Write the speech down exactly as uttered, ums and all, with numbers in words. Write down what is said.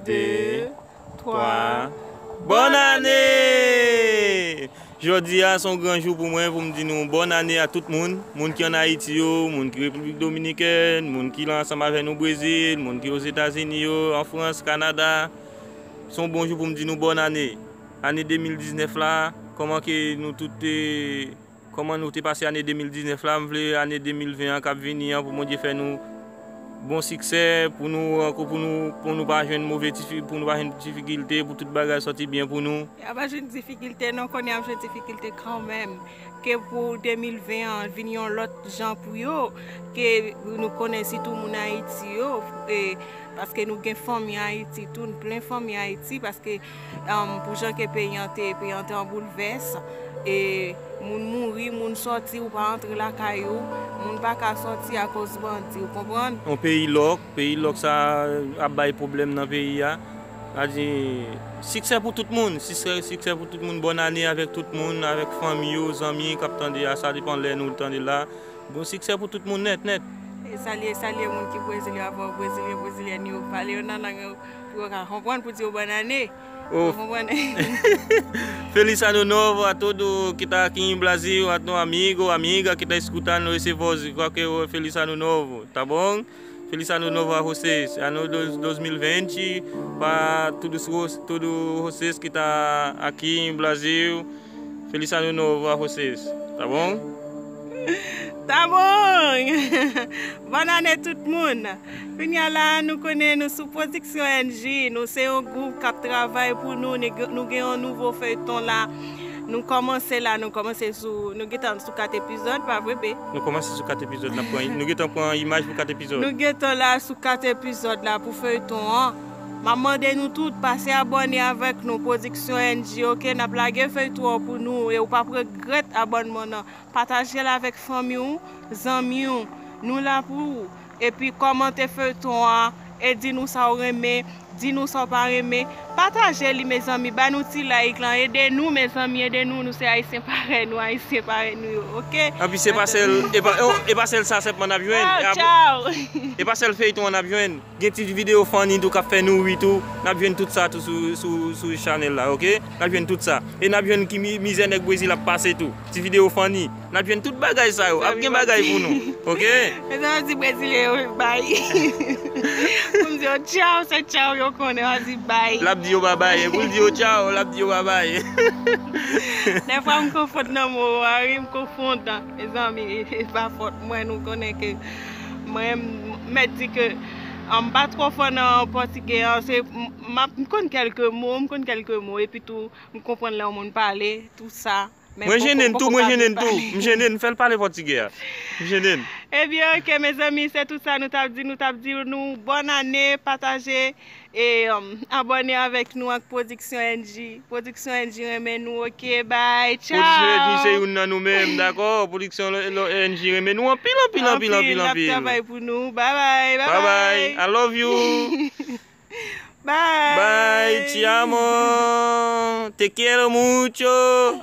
De, twa. Bòn ane! Jodi a se yon gran jou pou mwen, pou m di nou bòn ane a tout moun. Moun ki ann Ayiti yo, moun ki Repiblik Dominikèn, moun ki la ansanm avè nou Brezil, moun ki Ozetazini yo, an Frans, Kanada. Se yon bon jou pou m di nou bòn ane. Ane de mil diznèf la, kòman ke nou tout te, kòman nou te pase ane de mil diznèf la, m vle ane de mil ven an k ap vini an pou Bondye fè nou bon siksè, pou nou, pou nou, pou nou pa jwenn move difi-, pou nou pa jwenn difikilte, pou tout bagay sòti byen pou nou. Y a pa jwenn difikilte non, kounye a y ap jwenn difikilte kanmenm. Ke pou de mil ven an vin yon lòt jan pou yo, ke nou konnen sitou moun Ayiti yo, e, paske nou gen fanmi Ayiti tou, nou plen fanmi Ayiti, paske, um, pou jan ke peyi an te, peyi an te an boulvès, e moun mouri, moun sòti, ou pa antre lakay ou, moun pa ka sòti akoz bandi, ou konprann? Yon peyi lòk, peyi lòk sa ap bay pwoblèm nan peyi a. Sa di, siksè pou tout moun, siksè, siksè pou tout moun, bòn ane avèk tout moun, avèk fanmi yo, zanmi k ap tande a, sa depann lè nou tande l la. Bon siksè pou tout moun nèt, nèt. E salye, salye moun ki Brezil yo, avè w, Brezilyen, Brezilyèn yo, pale yo nan lang yo, pou yo ka konprann, pou di yo bòn ane. Oh. Ou konprann? Feliz Ano Novo a todo que tá aqui em Brasil, a tu amigo, amiga que tá escutando esse voz, qualquer feliz ano novo, tá bom? Feliz Ano Novo a vocês. Ano dos, dois mil e vinte para todos, vo- todos vocês que tá aqui em Brasil. Feliz Ano Novo a vocês. Tá bom? Tá bom! Bòn ane tout moun! Kounye a la, nou konnen nou sou Pwodiksyon N J, nou se yon gwoup k ap travay pou nou, nou gen, nou gen yon nouvo feyton la. Nou kòmanse la, nou kòmanse sou, nou gentan sou kat epizòd, pa vre, be? Nou kòmanse sou kat epizòd, n ap pran, nou gentan pran imaj pou kat epizòd. Nou gentan la sou kat epizòd la pou feyton an. M ap mande nou tout, pase abòne avèk nou, Pwodiksyon N J, oke? N ap lage feyton an pou nou, e ou p ap regrèt abònman nan. Pataje l avèk fanmi w, zanmi w. Nou la pou ou. Epi kòmante feyton an, e di nou sa w renmen, di nou sa w pa renmen. Pataje li, mezanmi, ba nou ti like lan, ede nou, mezanmi, ede nou, nou se Ayisyen parèy nou, Ayisyen parèy nou yo, oke? Anpi se pa sèl, e pa, e pa sèl sa sèlman n ap jwenn. Tchaw, tchaw! E pa sèl feyton an n ap jwenn. Gen ti videyo funny tou k ap fè nou ri tou. N ap jwenn tout sa tou sou, sou, sou chanèl la, oke? N ap jwenn tout sa. E n ap jwenn ki mi- mizè nèg Brezil ap pase tou. Ti videyo funny. N ap jwenn tout bagay sa yo. Ap gen bagay pou nou. Oke? Mezanmi, di Brezilyen yo bay. Pou m di yo tchaw, se tchaw yo konnen, yo di bay. L ap di yo babay. E pou l di yo tchaw, l ap di yo babay. Dèfwa m konfonn nan mo a, wi, m konfonn. Mezanmi, e pa fòt mwen, nou konnen ke mwen, m mèt di ke, ah, m pa twò fò nan pòtigè an, se, m, m ap, m konn kèlke mo, m konn kèlke mo, epi tou, m konprann lè yon moun pale, tou sa. Mwen jennen tou, mwen jennen tou. M jennen, fè l pale pòtigè a. M jennen. Ebyen, oke, mezanmi, se tout sa nou t ap di. Nou t ap di nou bòn ane, pataje, e, um, abòne avèk nou ak Pwodiksyon N J. Pwodiksyon N J renmen nou, oke, bay, tchaw! Pwodiksyon N J se youn nan nou menm, dakò? Pwodiksyon N J renmen nou anpil, anpil, anpil, anpil, anpil. Anpil, n ap travay pou nou. Babay, babay. Babay, I love you. Bye. Bye, te amo. Te quiero mucho.